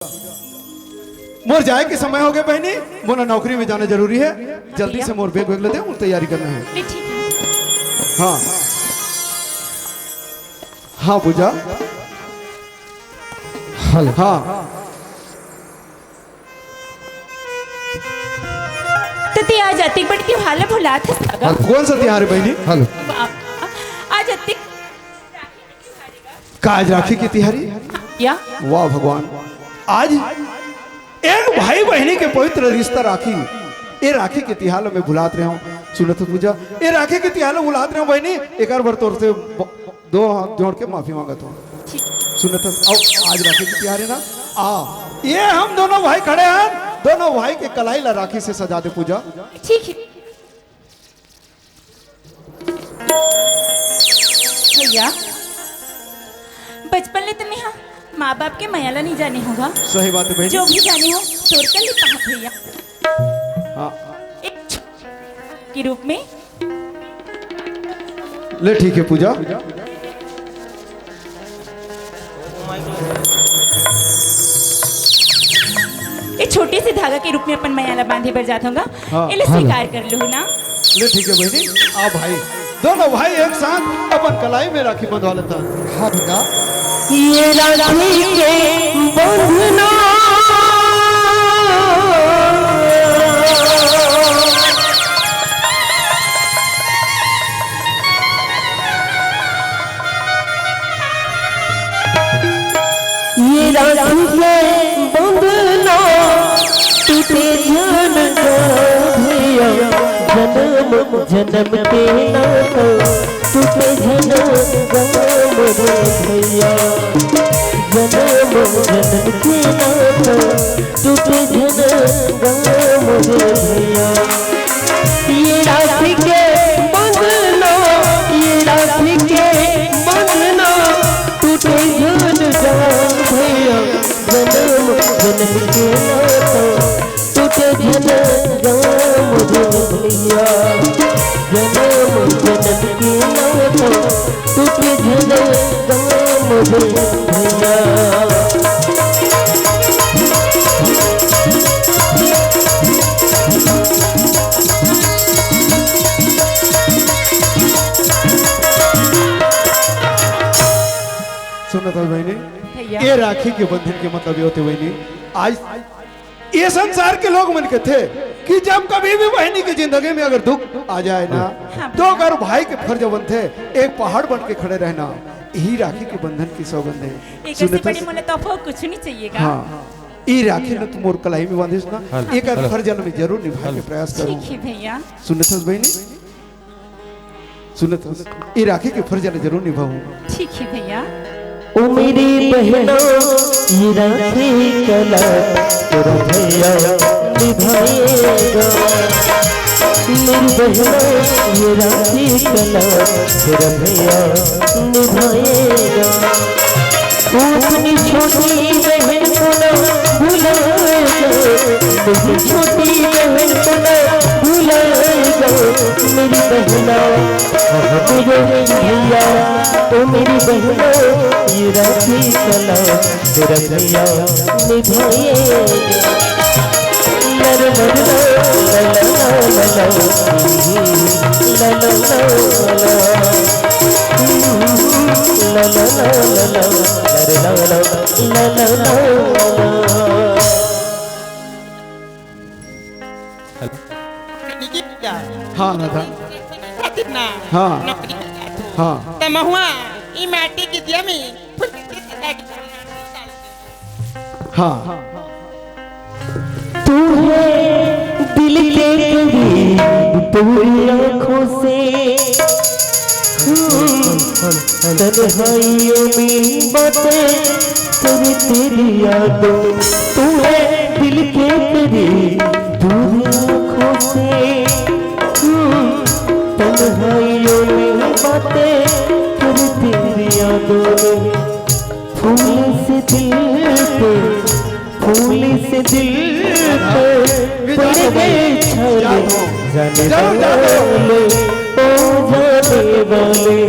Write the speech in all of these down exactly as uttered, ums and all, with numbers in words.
मोर जाए के समय हो गए बहिनी, मोला नौकरी में जाना जरूरी है। जल्दी से मोर बैग वैग ले दे, मोर तैयारी करना है। नहीं, ठीक है। हाँ। हाँ पूजा। हेलो। हाँ। तो ते आज अतिक बड़े त्योहार ला भुलात हस का गा? हेलो। कौन सा त्योहार है बहिनी? हेलो। आज अतिक का आज राखी के तिहारी? या? वाह भगवान, आज एक भाई बहिनी के पवित्र रिश्ता राखी, ए राखी के तिहार ल मैं भुलात रहे हूँ। सुनत हो पूजा, ए राखी के तिहार ल भुलात रहे हूँ बहिनी, एकर बर तोर से ब-, दो हाथ जोड़ के माफी मांगत हूँ। ठीक। सुनत हस, अब आज राखी के तिहार है ना, आ, ये हम दोनों भाई खड़े हैं, दोनों भाई के कलाई ला राखी से सजा दे पूजा। ठीक है। भैया, बचपन ले तो मैं हा माँ बाप के मया ला नहीं जाने होगा। सही बात है बहन। जो भी जाने हो, तोर कर ले कहा भैया। हाँ। एक के रूप में। ले ठीक है पूजा। ये छोटे से धागा के रूप में अपन मया ला बांधे बर जात होगा। हाँ। एले हेलो। स्वीकार कर लूँ ना। ले ठीक है बहनी, आ भाई, दोनों भाई एक साथ अपन कलाई में राखी बंधवा लेता। हाँ बेटा। ये राखी के बंधना। ये राखी के बंधना टूटे झन गा भैया, जन्म जन्म के नाता टूटे झन गा मोरे भैया, जन्म जन्म के नाता टूटे झन गा मोरे भैया। ये राखी के बंधना, ये राखी के बंधना टूटे झन गा भैया, जन्म जन्म के नाता टूटे झन गा मोरे भैया, जन्म जन्म के नाता टूटे झन गा मोरे भैया। सुनत हस बहिनी, भैया। ये राखी के बंधन के मतलब ये होथे बहिनी, आज ये संसार के लोग मन कहथे कि जब कभी भी बहिनी के जिंदगी में अगर दुख आ जाए ना, हाँ तो भैया। अगर भाई के फर्ज बनथे एक पहाड़ बन के खड़े रहना, यही राखी के बंधन की सौगंध है। एक ऐसे सुनत हस? बड़ी मोला तोहफा कुछ नहीं चाहिएगा। हाँ, ये राखी न तू मोर कलाई में बांधिस ना, हेलो, एक हेलो। फर्ज ल मैं जरूर निभाए के हेलो। प्रयास करूँ। ठीक है भैया। सुनत हस बहिनी? सुनत हस, ये राखी के फर्ज ल जरूर निभाऊं। ठीक है भैया। ओ मेरी बहना, ये राखी कला तेरा भैया निभाएगा। मेरी बहना, ये राखी कला तेरा भैया निभाएगा। तू अपनी छोटी बहन को ना भुलाएगा, मेरी छोटी बहन को ना भुलाएगा। मेरी बहना, हाँ मेरे भैया, ओ मेरी बहना, ये राखी कला तेरा भैया निभाएगा। ला ला ला ला ला ला ला ला ला ला ला ला ला। ला ला ला ला ला, ला ला ला ला, ला ला ला ला। हेलो। निकी भैया। हाँ, राधा। खातिर ना। हाँ। नौकरी करत हो। हाँ। त महुआ, ई माटी के दिया में फूल के सजा के हाँ। तू है दिल के करीब, तेरी आंखों से, हम्म, तन्हाइयों में बातें करी तेरी यादों। तू है दिल के करीब, दूर आंखों से, हम्म, तन्हाइयों में बातें करी तेरी यादों में। फूल से दिल पे, फूल से दिल पे पड़ गए छाले, जाने वाले, ओ जाने वाले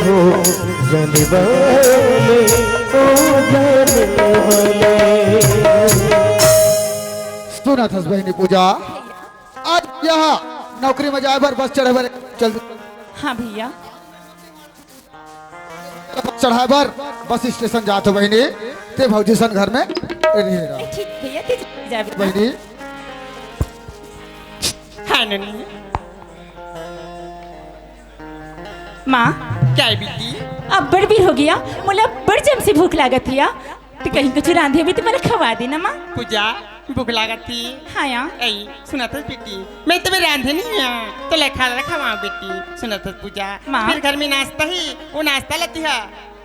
हो, जाने वाले, ओ जाने वाले। सुनत हस बहिनी पूजा, आज यहाँ नौकरी में जाए बर बस चढ़े बर चल। हाँ भैया। बस चढ़ाए बर बस स्टेशन जात हो बहिनी, ते भौजी सन घर में रही रहा। ठीक भैया, ते जाबे। बहिनी। हाँ ननी। माँ। क्या है बेटी? अब्बड़ बेर हो गया, मोला अब्बड़ जम से भूख लागत हिया। ते कहीं कुछ रांधे भी तो मोला खवा देना माँ। पूजा, भूख लागत ही। हाँ या। ऐ, सुनत हस बेटी, मैं तुम्हें रांधे नहीं है, तो ले खा ले खवा बेटी। सुनत हस पूजा, माँ। फिर घर में नाश्ता ही, वो नाश्ता लाती है।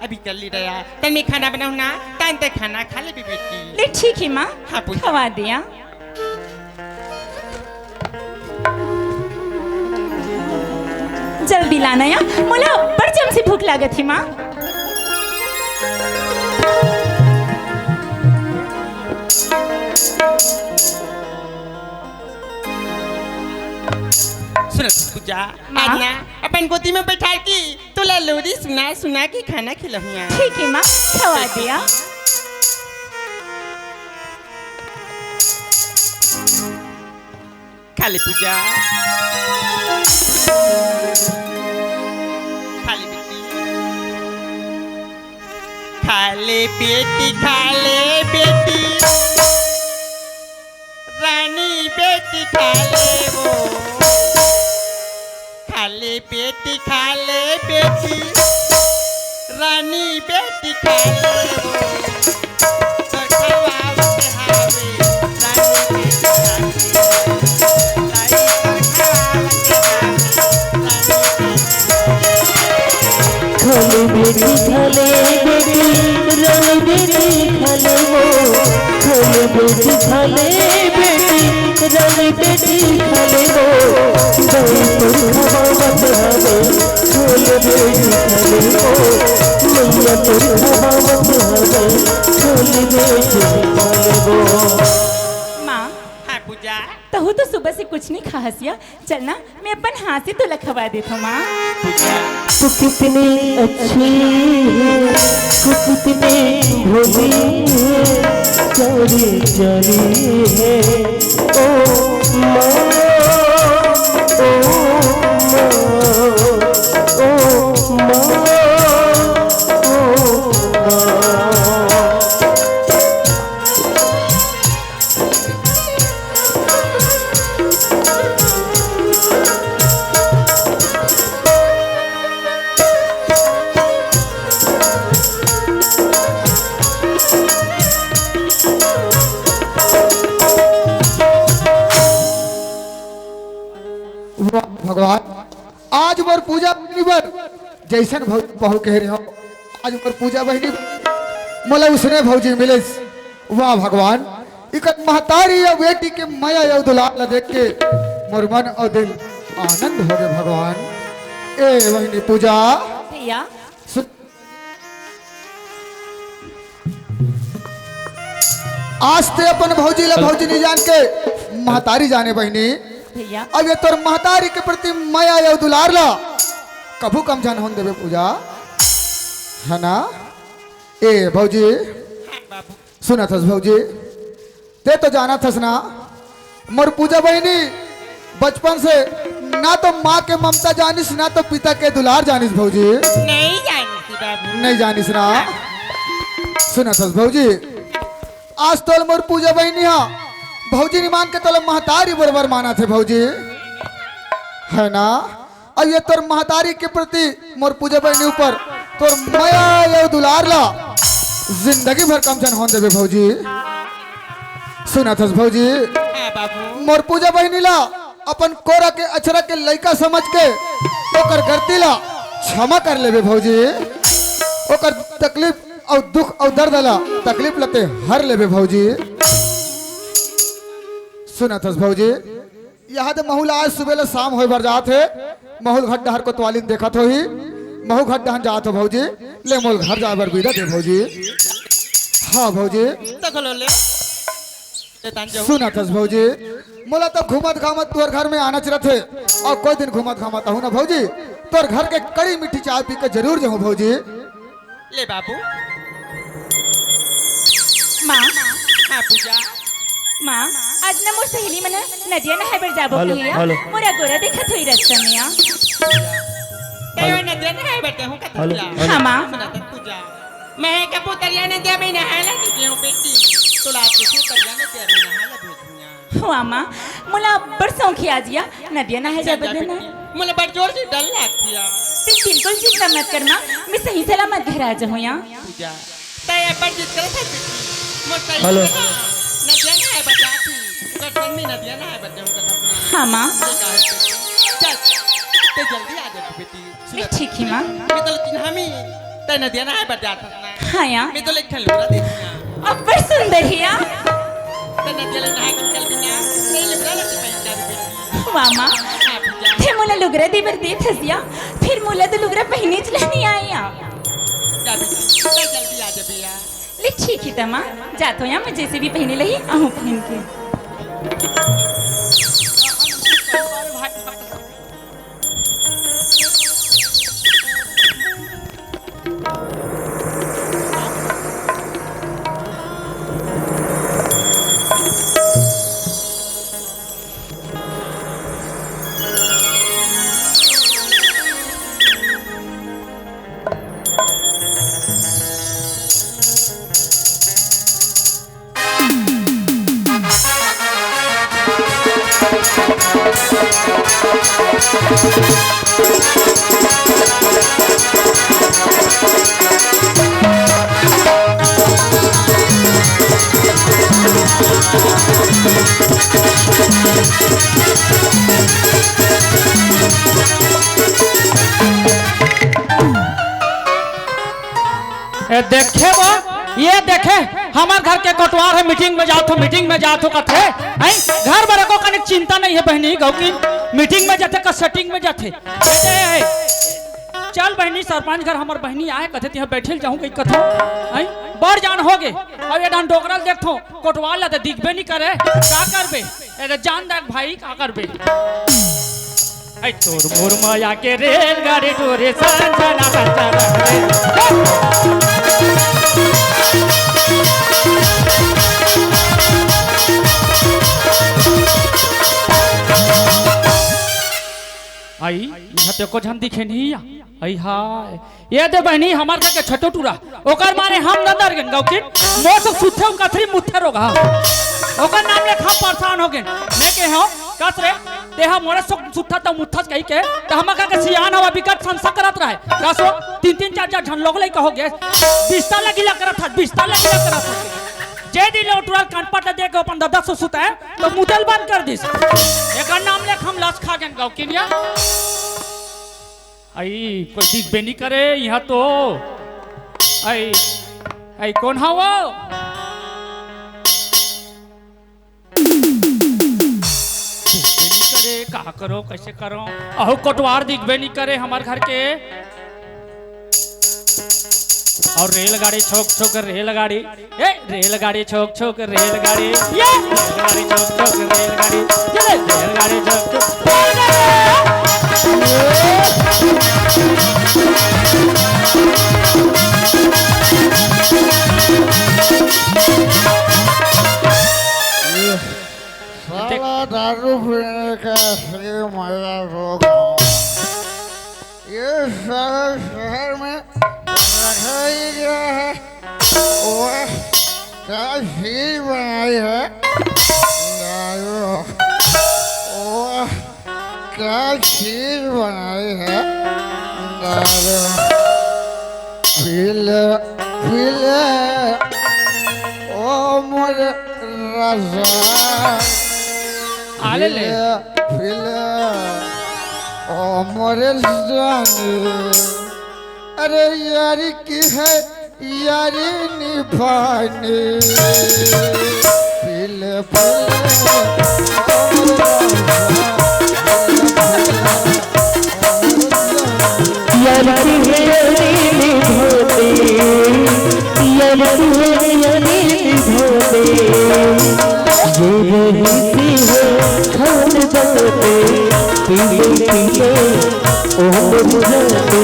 अभी कर ली रहा, तन मैं खाना बनाऊँ ना, तन ते खाना खा ले बेटी। ले ठीक है माँ, हाँ, पूजा। खवा दिया। जल्दी लाना या, मोला अब्बड़ जम से भूख लागत ही माँ। सुनत हस पूजा, माँ। आज ना अपन गोदी में बैठा के तोला लोरी सुना सुना के खाना खिलाऊंगा। ठीक है माँ, खवा दिया। खा ले पूजा। खा ले बेटी। खा ले बेटी, खा ले बेटी। रानी बेटी खा ले वो। खा ले बेटी, खा ले बेटी। रानी बेटी खा ले वो। तोर खवावत हावे। रानी बेटी खा ले। ताई तोर खवावत हावे। रानी बेटी खा ले बेटी, खा ले बेटी, रानी बेटी खा ले वो। खा ले बेटी, खा ले बेटी, रानी बेटी खा ले वो। दाई तोर खवावत हवे, खा ले बेटी खा ले वो। मैया तोर खवावत हवे, खा ले बेटी खा ले वो। माँ। हाँ पूजा। तहू तो सुबह से कुछ नहीं खाहस या। चल ना, मैं अपन हाथ से तोला खवा देत हूँ, माँ। तू कितनी अच्छी है, तू कितनी भोली है, प्यारी प्यारी है। ओ माँ, ओ माँ, ओ माँ, ओ माँ। वाह भगवान, आज मोर पूजा बहिनी बर, जैसन भौ-, बहू कह रहे हो, आज मोर पूजा बहिनी मोला उसने भौजी मिलिस। वाह भगवान, इकर महतारी या बेटी के मया या दुलार ला देख के मोर मन और दिल आनंद हो गए भगवान। ए बहिनी पूजा, भैया। सु-, आज ते अपन भौजी ला भौजी नहीं जान के महतारी जाने बहिनी। भैया। अब ये तोर महतारी के प्रति मया या दुलार ला कभू कम झन होन देबे पूजा, है ना? ए भौजी, सुनत हस भौजी, ते तो जानत हस ना, मोर पूजा बहिनी बचपन से ना तो माँ के ममता जानिस, ना तो पिता के दुलार जानिस भौजी। नहीं जानिस बाबू। नहीं जानिस ना। सुनत हस भौजी, आज तोल मोर पूजा बहिनी हा भौजी नहीं मान के तोला महतारी बरोबर मानत हे भौजी, है ना? अब ये तोर महतारी के प्रति मोर पूजा बहिनी ऊपर तोर मया या दुलार ला जिंदगी भर कम झन होन देबे भौजी। सुनत हस भौजी, हाँ बाबू। मोर पूजा बहिनी ला अपन कोरा के अचरा के लइका समझ के ओकर गलती ला क्षमा कर लेबे भौजी। ओकर तकलीफ और दुख और दर्द ला, तकलीफ ला ते हर लेबे भौजी। सुनत हस भौजी, यहाँ तो महू ला आज सुबह ले शाम होय बर जात हे। महू घाट डहर कोतवालिन देखत होही, महू घाट डहन जात हो भौजी। ले मोल घर जाए बर विदा दे भौजी। हाँ भौजी। तक लो ले। ले तान जाऊ। सुनत हस भौजी, मोला तो घूमत घामत तोर घर में आना चाहत हे, और कोई दिन घूमत घामत आहू ना भौजी, तोर घर के कड़ी मीठी चाय पी के जरूर जाहूँ भौजी। ले बाबू। माँ। हाँ पूजा। माँ, आज ना मोर सहेली मन नदिया नहाए बर जाबो हेलो, कहे हे। हेलो। मोर अगोरा देखत होही रस्ता में आ। तैं नदिया नहाए बर जाहूँ कथस हेलो, या? हेलो। हाँ, माँ। सुन तो पूजा, मैं का पुतरिया नदिया में नहाए ला नइ गेंव बेटी, तोला आज के पुतरिया नदिया में नहाए ला भेजहूँ या। हुआ माँ, मोला अब्बड़ सौंख हे आज या नदिया नहाए जाए बर ना। मोला बड़ जोर से डर लागथे या। तैं बिल्कुल चिंता मत कर माँ, मैं सही सलामत घर आ जाहूँ या। पूजा, तैं अब्बड़ जिद करत हस बेटी। मोर सहेली हेलो। नदिया नहाए बर जात हे। ओकर संग में नदिया नहाए बर जाहूँ कथस ना। हाँ, माँ। ये का हे बेटी? चल, तैं जल्दी आ जा बेटी। सुन, ठीक हे, माँ। मैं तोला चिन्हामी। तैं नदिया नहाए बर जात हस ना। हाँ या। मैं तोला एक ठन लुगरा दे देहूँ। अब्बड़ सुंदर हे या। तैं नदिया ले नहा के निकलबे ना, तैं लुगरा लेके पहिर जाबे बेटी। वाह, माँ। हाँ, पूजा। तैं मोला लुगरा दे बर देत हस या, फेर मोला तो लुगरा पहिनेच ला नइ आए या। जा बेटी, तैं जल्दी आ जाबे या। ले ठीक हे त माँ, जात हों या मैं जइसे भी पहिने ल ही आहूँ पहिन के। ए, देखे वो, ये देखे, हमर घर के कोटवार हे, मीटिंग में जात हों, मीटिंग में जात हों कथे, हैं? घर बर एको कनिक चिंता नइ हे बहिनी, गउ कि मीटिंग में जाथे, का सेटिंग में जाथे। ए, ए, ए, चल बहिनी, सरपंच घर हमर बहिनी आए, कथे तिहाँ बइठे ल जाहूँ कहि कथों, हैं? बड़ जान होगे, अब ये डाहन डोकरा ल देखथों, कोटवार ला त दिखबे नइ करे, का करबे? ए, त जान दे भाई, का करबे? ऐ तोर मोर मया के रेलगाड़ी टोरे सन सन सन सन सन। अई, इहाँ ते एको झन दिखे नइ या। अई हाय, ये दे बहिनी, हमर घर के छोटू टूरा, ओकर मारे हम नंदर गेन गउकिन, मोर संग सुत्थे अउ कथरी मुत्थे रोगहा। ओकर नाम ले हम परेशान हो गेन। मैं कहे हँव, कस रे, तें ह मोरे संग सुत्था त मुत्थस कहिके, त हमर घर के सियान हवय बिकट संसा करत रहय। कस वो, तीन तीन चार चार झन लोग लइका हो गे, बिस्तर ल गिला करत हस, बिस्तर ल गिला करत हस। जे दिन ले ओ टूरा ल कनपट ल देके अपन ददा संग सुतय, त मुते ल बंद कर दिस। एकर नाम ले हम लस खा गेन गउकिन या। अई, कोई दिखबे नइ करे इहाँ तो। अई, अई, कोन हवय? दिखबे नइ करे, का करँव, कइसे करँव? अहो, कोटवार दिखबे नइ करे हमर घर के। अउ रेलगाड़ी छोक छोक रेलगाड़ी, ए, रेलगाड़ी छोक छोक रेलगाड़ी, ये रेलगाड़ी छोक छोक रेलगाड़ी, ये रेलगाड़ी छोक छोक रेलगाड़ी। ये साला दारू पीने का असली मजा लोग। ये साला शहर में रखा ही गया है। वाह, क्या चीज बनाई है। दारू। वाह, क्या चीज बनाई है। दारू। पी ले, पी ले, ओ मोर राजा। आ ले ले। पी ले, पी ले, ओ मोर रानी। अरे यारी की है यारी निभानी। पी ले, पी ले, ओ मोर राजा। यार की है यारी निभानी, यार की है यारी निभानी। ये रही सी है खानदानी, पीले पीले उम्र जाते,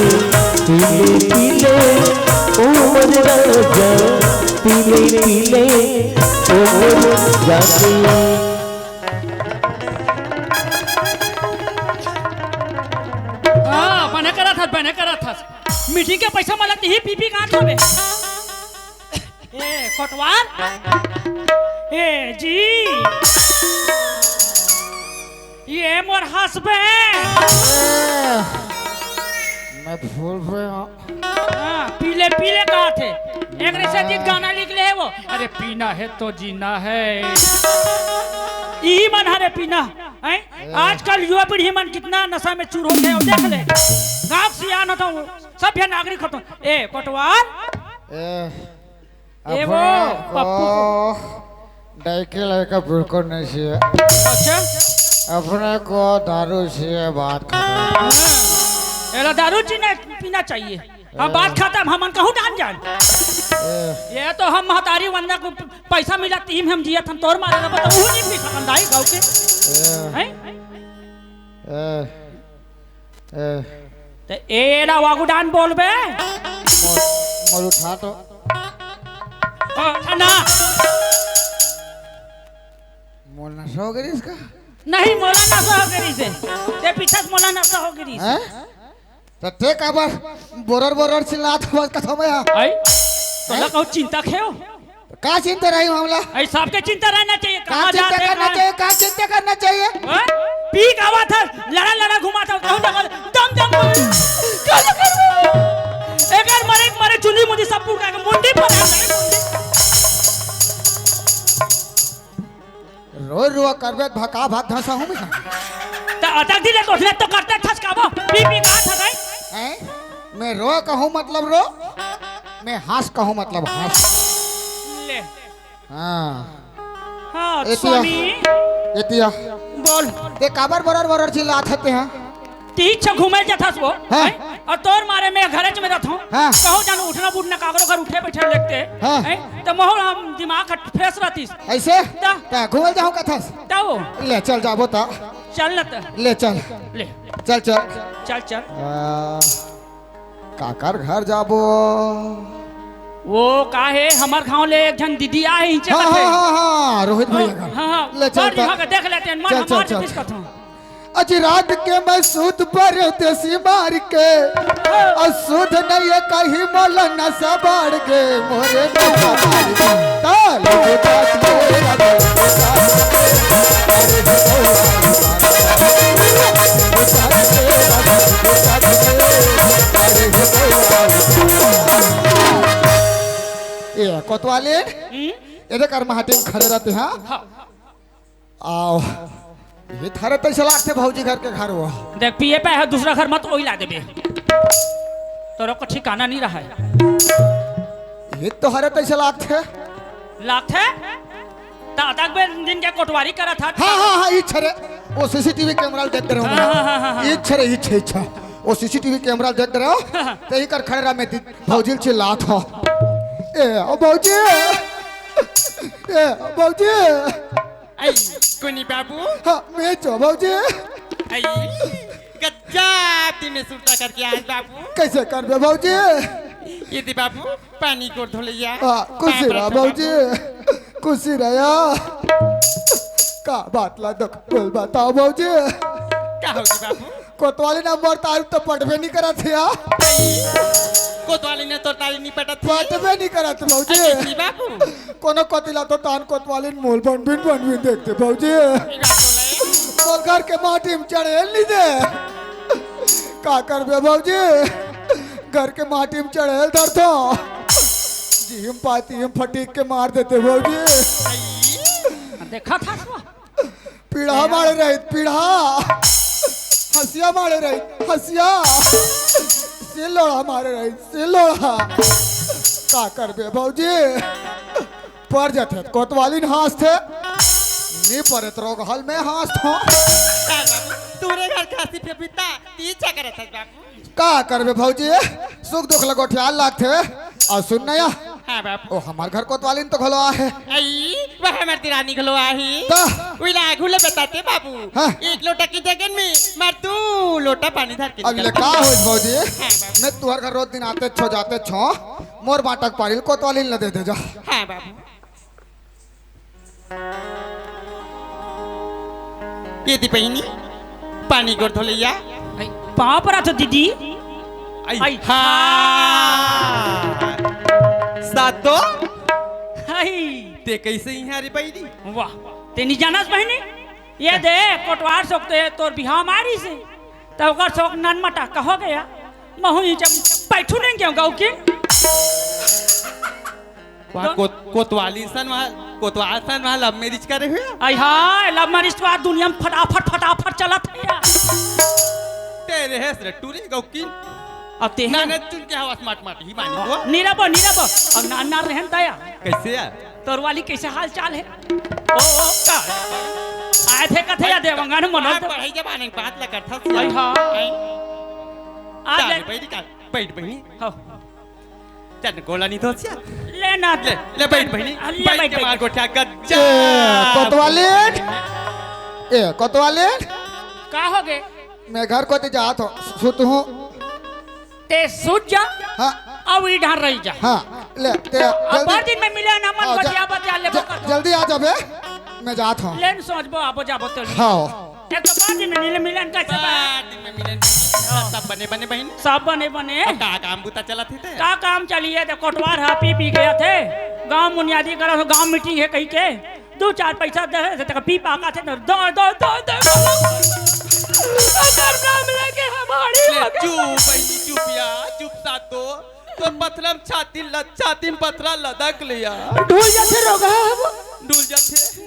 पीले पीले उम्र राजा। पीले पीले ओ मोर जातिया। हाँ, बने करत हस, बने करत हस। मीटिंग के पैसा मला तिही पी पी कहाँ थोबे? ए, कोटवाल? ए, जी। ये मोर हस्बैंड। ए, मैं भूल गया। हाँ, पीले, पीले कहा थे। एक से जीत गाना लिख ले है वो। अरे, पीना है तो जीना है। यही मन हरे पीना। हैं? आजकल युवा पीढ़ी मन कितना नशा में चूर हो गए हो, देख ले। गाँव सियान होता हूँ, सब ये नागरिक होता हूँ। ए, कोटवाल? ए, ए, वो अपने पप्पू को। को डाइके लड़का बिल्कुल नहीं चाहिए। अच्छा। अपने को दारू चाहिए, बात खत्म। हाँ। एला दारू पीना, पीना चाहिए। हम बात खत्म, हमन कहूँ डान जान। ए। ये तो हम महतारी वंदा को पैसा मिला, तीन हम जिया, हम तोर मारे रहा, तो वो नहीं पी सकन दाई गाँव के। ए। हैं? ए। ए। ते एला वागुडान बोलबे? मोर, मोर उठा तो। ओ, उठा ना। मोर नशा हो गई इसका? नहीं, मोला नशा हो गई से। ते पीछे से मोला नशा हो गई से। हैं? तो ते काबर बोरर बोरर चिल्लात हवस कथो में? आई? तोला कहूँ चिंता खेव? का चिंता रही मामला? ऐ सबके चिंता रहना चाहिए। का कहाँ चिंता जाते करना हैं? चाहिए? का चिंता करना चाहिए? हाँ? पी के आवा था, लड़ा लड़ा घुमा था, कहूँ जाकर दम दम बोल। एक बार मरे, मरे चुंदी मुंदी सब पूरा के मुंडी पर आ जाए, मुंडी। रोज रोज करबे भका भक धसा हूँ मैं। तो अटक दिले तो उसने तो करते ठसकाबो, पी पी कहा था भाई? हैं? मैं रो कहूँ मतलब रो, मैं हंस कहूँ मतलब हंस। ले। हाँ। हाँ, एतिया। स्वामी। एतिया। बोल। ते काबर बरर बरर चिल्लात हते हैं? तीच घूमे जथस वो, हाँ। हैं? और तोर मारे मैं घरे में रहता हूँ। हाँ। कहो जानू उठना बुठना काकरो घर उठे बैठे लेते, हाँ। हैं? तो मोहर हम दिमाग का फ्रेश रहतीस। ऐसे? ता। ता घूमे जाऊँ कथस। ता वो। ले चल जाबो ता। चल न ता। ले चल। ले। चल चल। चल चल। आ, काकर घर जाबो? वो का हे, हमर गांव ले एक झन दीदी आहे, इंचे हाँ, कथे। हाँ, हाँ, हाँ, रोहित भैया का। हाँ, हाँ, ले, चल, पर चल। यहाँ का देख लेते हैं, मन चल, चल, हमार चल। किस कथों। अजी रात के मैं सूत परदेसी मार के, और सूत नहीं है कहीं मोला नशा बाढ़ के, मोरे नशा बाढ़ के। ताल के साथ मेरा दिल के साथ, अरे हो, अरे हो, अरे हो। ए, कोतवाली, हम्म? एदे कर माटी में खड़े रहते हैं। हाँ। आओ। ये थारे तैसे लागते भौजी घर के घर वो। देख, पिए पे है, दूसरा घर मत ओई ला देबे। तोरो को ठिकाना नहीं रहा है। ये तो हरे तैसे लागते। लागते? ता तक बे दिन के कोटवारी करा था। हाँ, हाँ, हाँ, इच्छा रे। वो सीसीटीवी कैमरा देख रहे हो हाँ, ना? हाँ, हाँ, हाँ, हाँ। इच्छा रे, इच्छा, इच्छा। वो सीसीटीवी कैमरा देख रहे हो? हाँ, हाँ। ते ही कर खड़े रहा, मैं दि-, भौजी चिल्लात हो। ए, ओ भौजी। ए, ओ भौजी। आई, कोनी बाबू? हाँ, मैं चो भौजी। आई, गजब दिन में सुरता करके आज बाबू। कैसे करबे भौजी? ये दे बाबू, पानी गोड़ धो लिया। हाँ, खुशी रहा भौजी, खुशी रहा। का बात ला दो, बोल बताओ भौजी। का होगी बाबू? कोतवाली ना मोर तारीफ तो पटबे नहीं करत है यार। कोतवाली ने तोर तारीफ नहीं पटत थी। पटबे नहीं करत भौजी। अरे जी बाबू। कोनो कोतिला तो तान कोतवाली मोल बन बिन बन बिन देखते भौजी। मोर घर के माटी में चढ़ेल नहीं दे। का करबे भौजी? घर के माटी में चढ़ेल धरतो। जी हम पाती हम फटीक के मार देते भौजी। देखा था तो। पीढ़ा मारे रहित, पीढ़ा। हंसिया मारे रहित, हंसिया। सिलोड़ा मारे रहित, सिलोड़ा। का करबे भौजी? पर जथे कोतवालिन हांसथे, नी परे त रोगहल में हांसथों। का बाबू, तोरे घर खांसी पे बिता, ती इच्छा करत हस बाबू। का करबे भौजी, सुख दुख ल गोठियाल लागथे। अउ सुन नया, हाँ बाबू। ओ हमर घर कोतवालिन तो घलो आहे। आई, वह हमर दिरानी घलो आही। त? उइला आघू ले बताते बाबू। हाँ। एक लोटा की जगह में मार दू लोटा पानी धर के अब ले निकल। का होइस भौजी? हाँ बाबू। मैं तुहर घर रोज दिन आते छो जाते छो, मोर बांटा के पारी ल कोतवाली ल दे दे जा। हाँ बाबू। ये दी बहिनी, पानी गोड़ धो लइया। आई, पाँव परत हों दीदी। आई, आई। हाँ। सातो। आई। ते कइसे इहाँ रे बहिनी? वाह, ते नइ जानस बहिनी? ये दे, कोटवार सोक ते तोर बिहाव मारिस हे। त ओकर सोक ननमटा कहो गया। महूँ ही जब बैठू नइ गेंव गऊ के। वाह, कोत-, कोतवाली सन वहाँ, कोतवाल सन वहाँ love marriage करे हुए? आई हाय, love marriage तो आज दुनिया में फटाफट, फटाफट चलत हे यार। तेरे है सर, टूरे गौकिन। अब ते ना, हैं। ना, चुन के हवा smart माटी ही मानी वो। नीरबो, नीरबो। अब ना, ना रहन दया। कैसे यार? तोर वाली कैसे हाल चाल हे? ओ, ओ, का? आए थे कथे या देवंगन मनोज? बढ़ई जमाने की बात ला करथा सिया। आई हाँ। आई। आ जा। बैठ का, बैठ बहिनी। हाँ। चल, गोला नहीं धोसिया। ले ना। ले, ले बैठ बहिनी। ले बैठ बैठ, के बैठ। मार गोठिया गज्जा। ए, कोतवालिन। ए, कोतवालिन। का हो गे? मैं घर कोती जात हों, सुत हूँ। ते सुत जा। हाँ। अउ इधर रही जा। हाँ, ले, ते अब जल्दी। बड़ दिन में मिले ना, मन हाँ, बतिया, बतिया ले ज-, बकर। जल्दी आ जाबे, मैं जात हों। लेन सोचबो, आबो जाबो तो। हाँ। एक तो बड़ दिन में मिले, मिलन कैसे बा? बड़ दिन में मिलन। हाँ। सब बने बने बहिन। सब बने बने। अब का काम बूता चलत हे ते? का काम चलिए, ते कोटवार हा, पी पी गया थे। गांव मुनियादी करा, गांव meeting हे कही के। दू चार पैसा दे, ते तक पी पाका थे, दो, दो, दो, दो, अगर नाम लेके हमारी ले, हो गई। चुप बहिनी, चुप या, चुप सातो। तोर पथरा में छाती ल-, छाती में पथरा लदक लिया। ढूल जाथे रोगा। ढूल जाथे।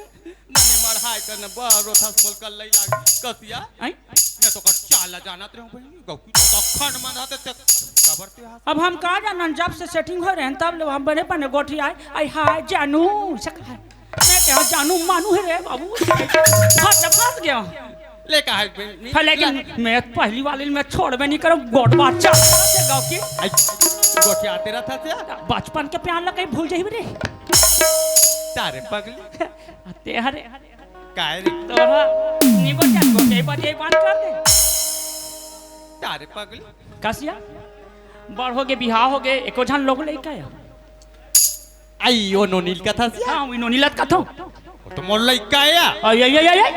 मने मढ़ाई करने बरोथस मोल कर लई लाग कसिया। आई? मैं तो कर चाला जानत रहूं बहिनी, गौकी तो तखन मन रहते ते खबर ते हाथ। अब हम का जानन, जब से setting हो रहे हैं, तब ले हम बने बने गोठियाए, आई हाय जानू, सक-, मैं कहा जानू मानू हे रे बाबू, फंस, फंस गया। ले का है बहिनी? हाँ, लेकिन ले। मैं पहली वाली मैं छोड़बे नहीं करूं, गोटवा चाल से गौकी। आई, गोठियाते रहता से? बचपन के प्यार ला कहीं भूल जाइबे रे। तारे पगली। ते हरे। काय रे? तोरा निको जान को के बजे बंद कर दे। तारे पगली। कसिया? बड़ हो गे, बिहाव हो गे, एको झन लोग लइका या? आई, ओ नोनी ल कथस या? हाँ, ओ नोनी ल कथों। ओ तो मोर लइका या। आई, आई, आई, आई, आई।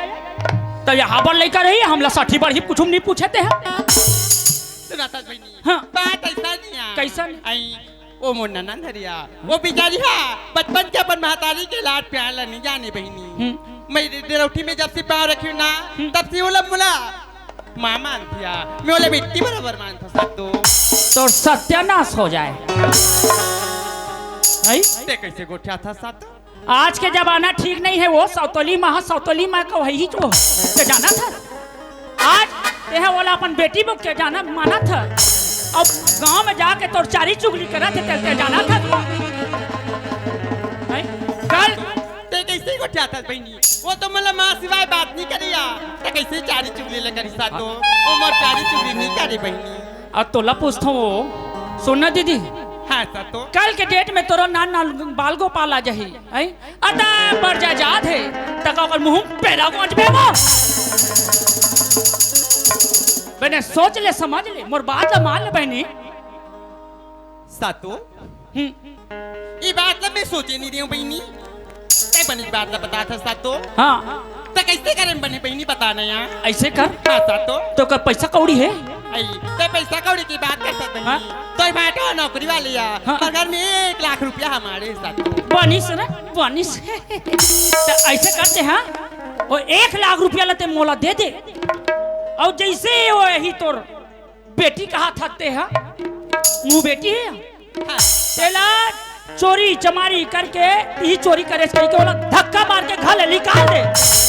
त यहाँ पर लइका रही, हमला साठी बाढ़ी कुछ नहीं पूछे ते हैं। सुना था बहिनी। हाँ। बात ऐसा नहीं है। कैसा नहीं? आई, ओ मोर ननद हरे या, ओ बिचारी हा बचपन के अपन महतारी के लाड प्यार ला नहीं जाने बहिनी। हम्म। मैं डे-, डेरौठी में जब से पाँव रखी हूँ ना, हम्म। तब से ओला मोला माँ मानथे या, मैं ओला बेटी बराबर मानथों सातो। तोर सत्यानाश हो जाए। हैं? ते कैसे गोठियाथस सातो? आज के जमाना ठीक नहीं है, वो सौतोली माँ, सौतोली माँ का वही जो ते जानथस। आज तेहा ओला अपन बेटी बुक के जाना मानथस। अब गांव में जाके तोर चारी चुगली करत हे, ते, ते जानथस। हैं? कल ते कैसे गोठियाथस बहिनी? वो तो मोला माँ सिवाय बात नहीं करे या। ते कैसे चारी चुगली ले करिस सातो? वो मोर चारी चुगली नहीं करे बहिनी। अब तोला पूछथों वो। सुन ना दीदी। हाँ सातो। कल के date में तोरो नान नान बाल गोपाल आ जाही। हैं? अता पर जा जात हे, तका ओकर मुंह पेरा गोंजबे वो। बने सोच ले, समझ ले, मोर बात ला मान ले बहिनी। सातो, हम्म। ई बात ला मैं सोचे नहीं रही हूँ बहिनी। ते बने बात ला बताथस सातो। हाँ। ते कैसे करे बने बहिनी बता ना यार। ऐसे कर। हाँ सातो। तो का पैसा कौड़ी हे? आई, ते पैसा कौड़ी की बात करथस बहिनी। हाँ। तो भाटो नौकरी वाली या। हाँ। पर घर में एक लाख रुपया हमारे साथ। बनिस ना, बनिस। त ऐसे करते हैं, वो एक लाख रुपया ला ते मोला दे दे, अउ जैसे वो यही तोर बेटी कहाथस ते हा, मुँह बेटी हे, हाँ। तेला चोरी चमारी करके, ई चोरी करे से कहिके ओला धक्का मार के घर ले निकाल दे,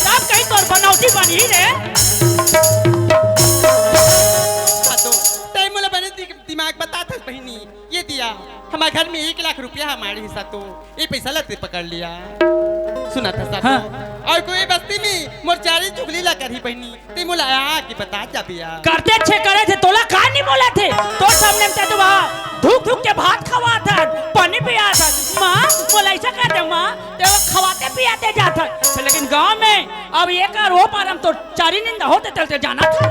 तब कहीं तोर बनौटी बनही रे। सातो, तैं मोला बने दि-, दिमाग बताथस बहिनी। ये दिया, हमारे घर में एक लाख रुपया हमारे हिस्सा तो, ये पैसा ला ते पकड़ लिया। सुनथस सातो? हाँ। अउ कोई बस्ती में मोर चारी चुगली ला करही बहिनी, तैं मोला आके बता जाबे या। करथे छे करे थे, तोला का नहीं बोला थे? तोर सामने में ते तो वहाँ धुक धुक के भात खवाथस, पानी पियाथस। माँ, मोला ऐसा कर दे माँ, ते वो खवाते पियाते जाथस। लेकिन गाँव में अब ये कर वो पार हम तो चारी निंदा होते चलते जाना था।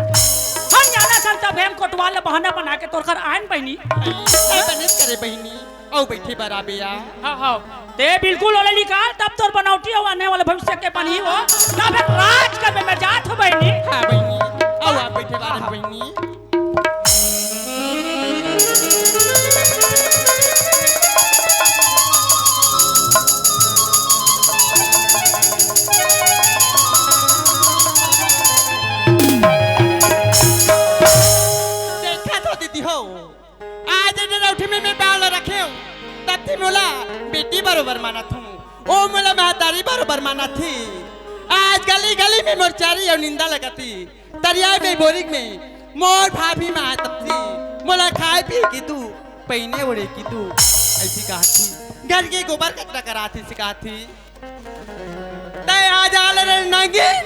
हम जाना था तब हम कोटवाल बहाना बना के तोर कर आयन बहिनी। ऐसा नहीं करे बहिनी। अउ बइठे बर आबे या। हाँ, हाँ। ते बिल्कुल ओला निकाल, तब तोर बनौटी अउ आने वाले भविष्य के बनही हो। ना बे राज करबे, मैं जात हो बहिनी। हाँ बहिनी, अउ आप बइठे बर बहिनी। देखा तो दीदी हो, आज ए डरौठी में मैं बाल रखे हूँ, तब थी मोला बेटी बरोबर मानत हूँ, ओ मोला महतारी बरोबर मानत थी। आज गली गली में मोर चारी अउ निंदा लगत थी, तरिया में बोरिंग में मोर भाभी मातब थी, मोला खाए पिए की दू, पहिने ओढ़े की दू, ऐसी कहा थी। घर के गोबर कचरा करा थी, सिखा थी। तै आज आले रे नांगिन,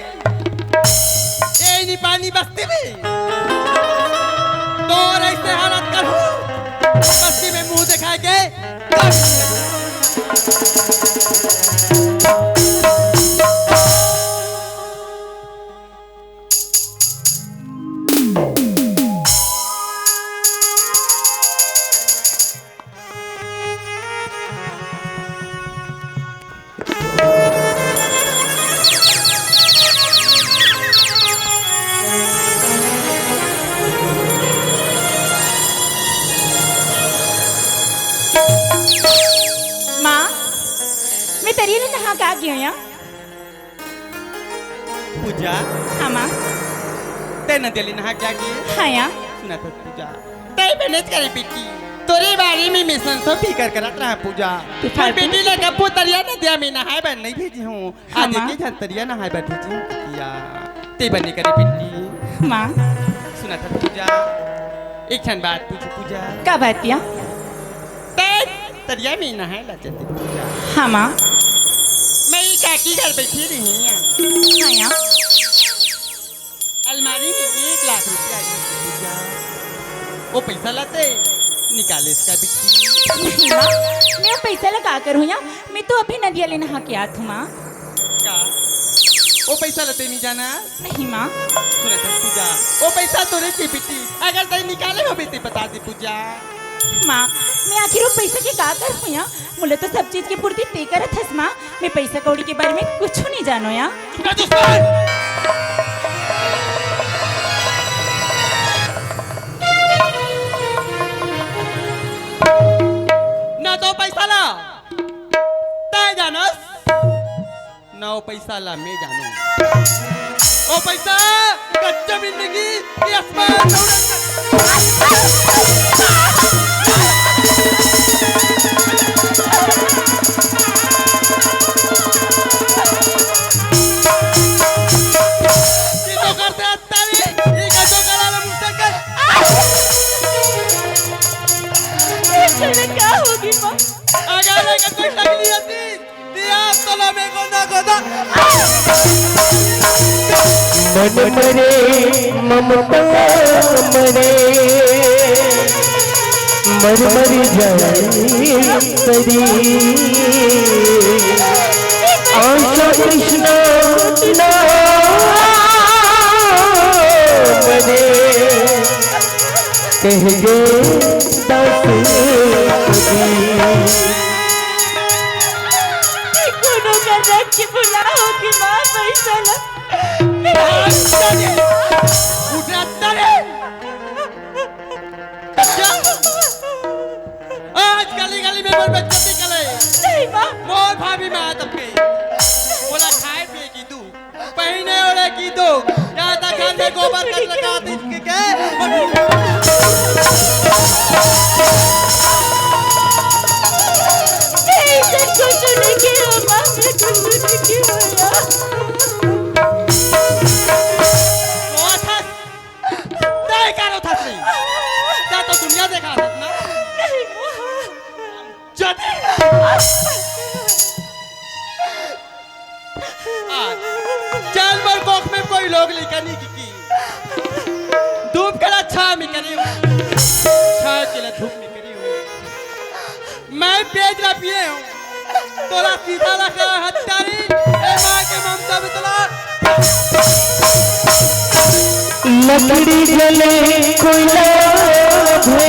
ए नी पानी बस्ती में। तोर ऐसे हालत करहूँ, बस्ती में मुंह दिखाए के। माँ, मैं तरिया ले नहा के आ गई हूँ या। पूजा। हाँ, माँ। तै नदिया ले नहा के आ गई? हाँ, या। सुना तो पूजा, तै बनेच करे बेटी, तोरे बारे में मैं संसो फिकर करत रहा पूजा। तू तोर फालतू बेटी ले कभू तरिया नदिया में नहाए बर नहीं भेजी हूँ। हाँ, आज माँ। एक ही झन तरिया नहाए बर भेजी हूँ बिटिया। तै बने करे बेटी। माँ। सुना तो पूजा, एक ठन बात पूछी पूजा। का बात या? तै तरिया में नहाए ला चलती पूजा। हाँ, माँ। मैं ये काकी घर बैठी रही हूँ या। हाँ, या। अलमारी में एक लाख रुपया हे पूजा। वो पैसा ला तै निकाले इसका बिट्टी। नहीं, माँ, मैं वो पैसा ला का करूँ या? मैं तो अभी नदिया ले नहा के आत हूँ, माँ। का? वो पैसा ला तै नहीं जाना? नहीं, माँ। सुना तो पूजा, वो पैसा तोरे के बिट्टी, अगर तै निकाले होबे तै बता दे पूजा। माँ, मैं आखिर वो पैसा के का करहूँ या? मोला तो सब चीज के पूर्ति तै करत हस, माँ। मैं पैसा कौड़ी के बारे में कुछ नहीं जानो या। चुप रह दुश्मन! ना तो पैसा ला तै जानस, ना वो पैसा ला मैं जानूं। वो पैसा कच्चा मिलेगी कि आसमान दौड़ेगा? ये तो करते हत्ता रे, ये का तो करा ला मुझसे कर। ये का होगी माँ? अगर अगर कोई तकलीफ थी, दिया तोला में गोदा गोदा। मन मरे ममता मरे, मर मर जाए सरी। आशा कृष्णा ना मरे, कह गए दास कबीर। कोनो कर रख के बुलाओ कि माँ पैसा ला। उठा तले। क्या? आज गली गली में मोर बेइज्जती करे। नहीं माँ। मोर भाभी माँ तब के। मोला खाए पिए की दू, पहिने ओढ़े की दू, या त घर में गोबर कचरा का दिख के। नहीं, सर, कुछ नहीं किया, माँ, मैं कुछ नहीं किया यार। वो था, तय करो था नहीं। तय तो दुनिया देखा था ना। नहीं, माँ। जदे आज चल मोर कोख में कोई लोग लइका नहीं की, की। धूप के ला छाँव में करे हूँ, छाँव के ला धूप में करे हूँ। मैं पेज ला पिए हूँ, तोला सीधा रखा हत्यारी, ए माँ के ममता में तोला। लकड़ी जले कोयला भे,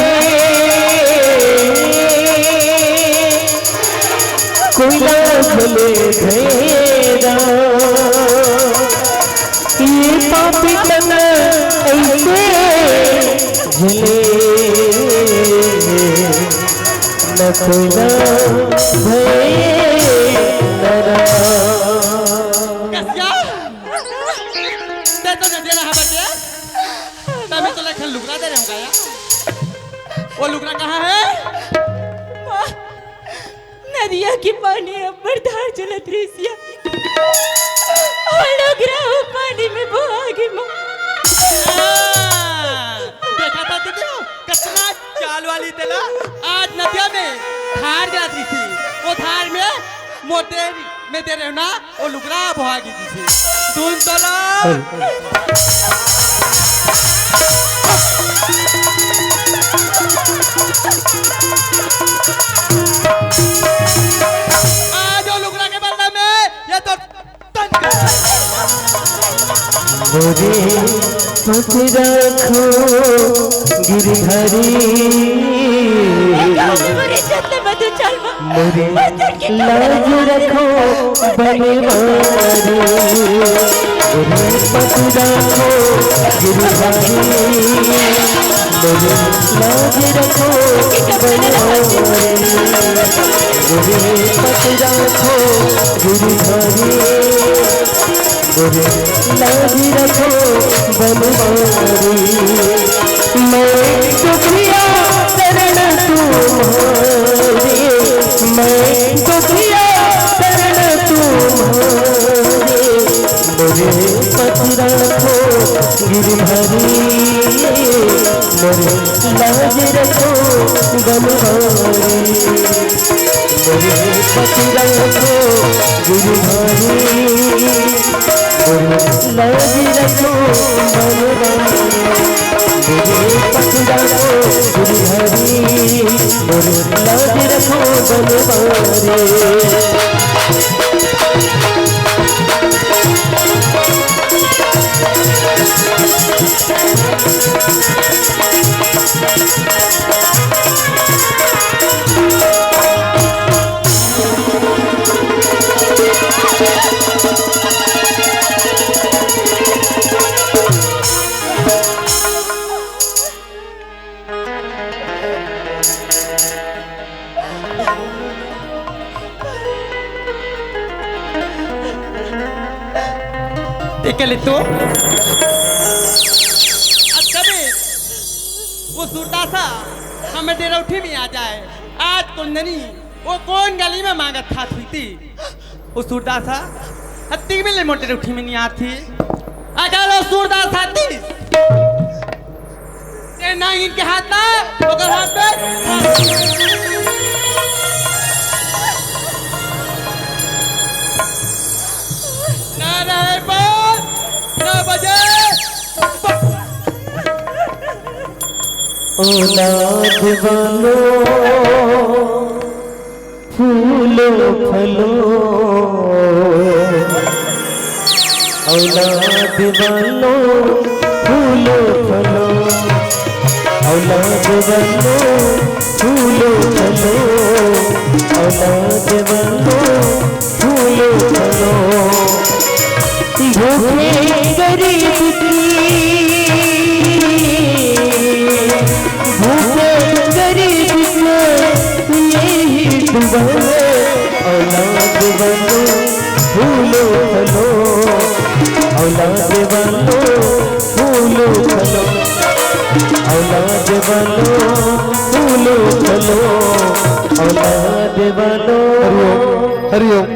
भैरा, ये पापी तन ऐसे झले, न कोई ना भैरा। कसिया, ते तो नदिया नहा बचे, तमे तो लेखन लुगरा दे रहे होगा यार। वो लुगरा कहाँ है? माँ, नदिया के पानी अब्बड़ धार चलत रिहिस या। ओ लुगरा ओ पानी में बोहा गे माँ। हाँ, देखा था तुझे, कितना चाल वाली तेला। आज नदिया में धार जाती थी, वो धार में मोटे में दे रहे हो ना, वो लुगरा बोहा गे दिस। सुन तो लो। आज वो लुगरा के बदला में ये तो तंग। मोरे पत राखो गिरधारी। ए गाँव में मोरे इज्जत ले मत उछाल मा। मोरे लाज रखो बनवारी, मोरे पत राखो गिरधारी, मोरे लाज रखो बनवारी, मोरे पत राखो गिरधारी। मोरे लाज रखो बनवारी, मैं दुखिया शरण तुम्हारी, मैं दुखिया शरण तुम्हारी। मोरे पत राखो गिरधारी, मोरे लाज रखो बनवारी। मोरे पत राखो गिरधारी, मोरे लाज रखो बनवारी। मोरे पत राखो गिरधारी, मोरे लाज रखो बनवारी। देख ले तो, अब कभी वो सूरदासा हमर डेरौठी में आ जाए। आज कुंदनी वो कोन गली में मांगत खात हुई थी। वो सूरदासा हत्ती में ले मोर डेरौठी में नहीं आती। अगर वो सूरदास आती, ते नागिन के हाथ ला, ओकर हाथ पे। ना रहे बात, ना बजे। औलाद वालों, फूलो फलो, औलाद वालों, फूलो फलो, औलाद वालों, फूलो फलो, औलाद वालों, फूलो फलो। भूखे गरीब की, भूखे गरीब की यही दुआ है। औलाद बनो, फूलो फलो, औलाद बनो, फूलो फलो, औलाद बनो, फूलो फलो, औलाद बनो। हरिओम, हरिओम।